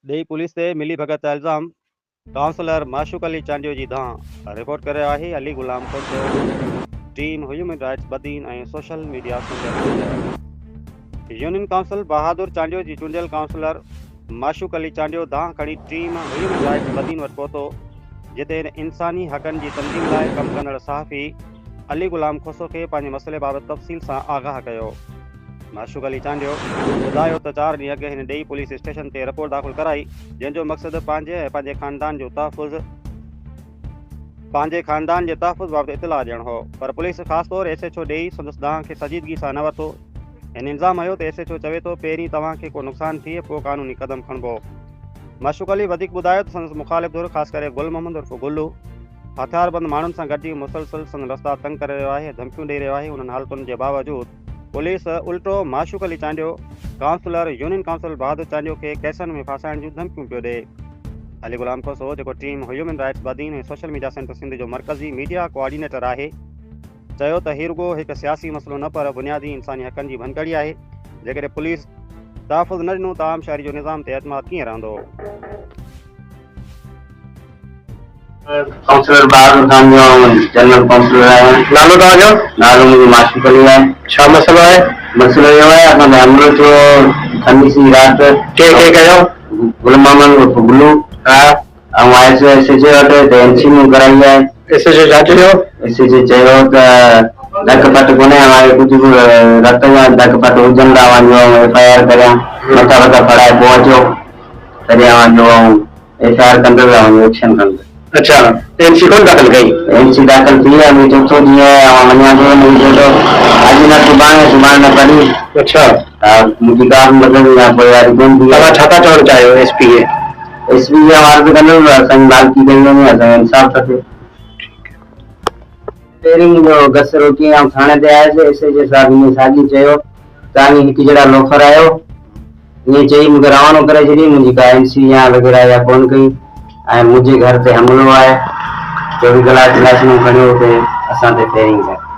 ڏيئي پوليس تي ملي ڀڳت جا الزام، ڪائونسلر معشوق علي چانڊيو جي دانهن، رپورٽ ڪري رهيو آهي Ali Ghulam Khoso, team human rights Badin ۽ social media centre Sindh. Union council Bahadur Chandio جي چونڊيل ڪائونسلر معشوق علي چانڊيو دانهن کڻي ٽيم هيومن رائٽس بدين وٽ پهتو، جتي هن انساني حقن جي تنظيم لاء ڪم ڪندڙ صحافي علي غلام کوسو کي پنهنجي مسئلي بابت تفصيل سان آگاهه ڪيو. معشوق علي چانڊيو ٻڌايو ته چار ڏينهن اڳ هن ڏيئي پوليس اسٽيشن تي رپورٽ داخل ڪرائي، جنهن جو مقصد پنهنجي ۽ پنهنجي خاندان جو تحفظ پنهنجي خاندان جي تحفظ بابت اطلاع ڏيڻ هو، پر پوليس خاص طور ايس ايڇ او ڏيئي سندس دانهن کي سنجيدگي سان نه ورتو. هن الزام هنيو ته ايس ايڇ او چوي ٿو پهرين توهان کي ڪو نقصان ٿئي پوء قانوني قدم کڻبو. معشوق علي وڌيڪ ٻڌايو ته سندس مخالف ڌر خاص ڪري گل محمد عرف گلو هٿياربند ماڻهن سان گڏجي مسلسل سندن رستا تنگ ڪري رهيو آهي ۽ ڌمڪيون ڏئي رهيو آهي انهن حالتن جي باوجود پوليس الٽو Mashooq Ali Chandio councillor union council Bahadur Chandio کي ڪيسن ۾ ڦاسائڻ جون ڌمڪيون پيو ڏئي. علي غلام کوسو جيڪو team human rights Badin ۽ social media centre Sindh جو مرڪزي ميڊيا ڪوآرڊينيٽر آهي چيو ته هي رڳو هڪ سياسي مسئلو نه پر بنيادي انساني حقن جي ڀڃڪڙي آهي، جيڪڏهن پوليس تحفظ نه ڏنو ته عام شهري جو نظام تي اعتماد ڪيئن رهندو؟ ڪائونسلر بهادر خان جو آئون جنرل ڪائونسلر آهيان. نالو توهان جو؟ نالو منهنجو معشوق علي آهي. ڇا مسئلو آهي؟ مسئلو اهو آهي اسان تي حملو ٿيو خميس جي رات. ڪنهن ڪنهن ڪيو؟ گل محمد عرف گلو. ها. آئون آيس ايس ايڇ اي وٽ ته اين سي مون ڪرائي آهي. ايس ايڇ او ڇا چيو؟ ايس ايڇ اي چيو ته ڌڪ ڦٽ ڪونهي اوهان کي ڪجهه به رت جا ڌڪ ڦٽ هجن ته اوهان جو آئون ايف I R ڪريان مٿا وٿا ڦڙائي پوء اچو تڏهن اوهان جو آئون ايف I R ڪندس اوهان جو ايڪشن کڻندس. اڇا اين سي ڪونه داخل ڪئي؟ اين سي داخل ٿي آهي منهنجو چوٿون ڏينهن آهي اوهان وڃان ٿو هن چيو ته اڄ نه سڀاڻي سڀاڻي نه پرين. اڇا. ها منهنجي ڪا به مدد يا پوئواري ڪونه ٿي آهي. توهان ڇا ٿا چوڻ چاهيو ايس پي کي؟ ايس پي کي آئون عرض ڪندس ته اسان جي مالڪي ڪئي وڃي اسان کي انصاف کپي. پهرين منهنجو گس روڪي آئون ٿاڻي تي آيس ايس ايڇ اي صاحب ائين ساڳي چيو توهان هڪ جهڙا لوفر آهيو ائين چئي مونکي روانو ڪري ڇڏي منهنجي ڪا اين سي يا وغيره يا ڪونه ڪئي ۽ منهنجي گهر تي حملو آهي 24 ڪلاڪ لاشون کڻيو اتي اسان تي فيرنگ ڪئي.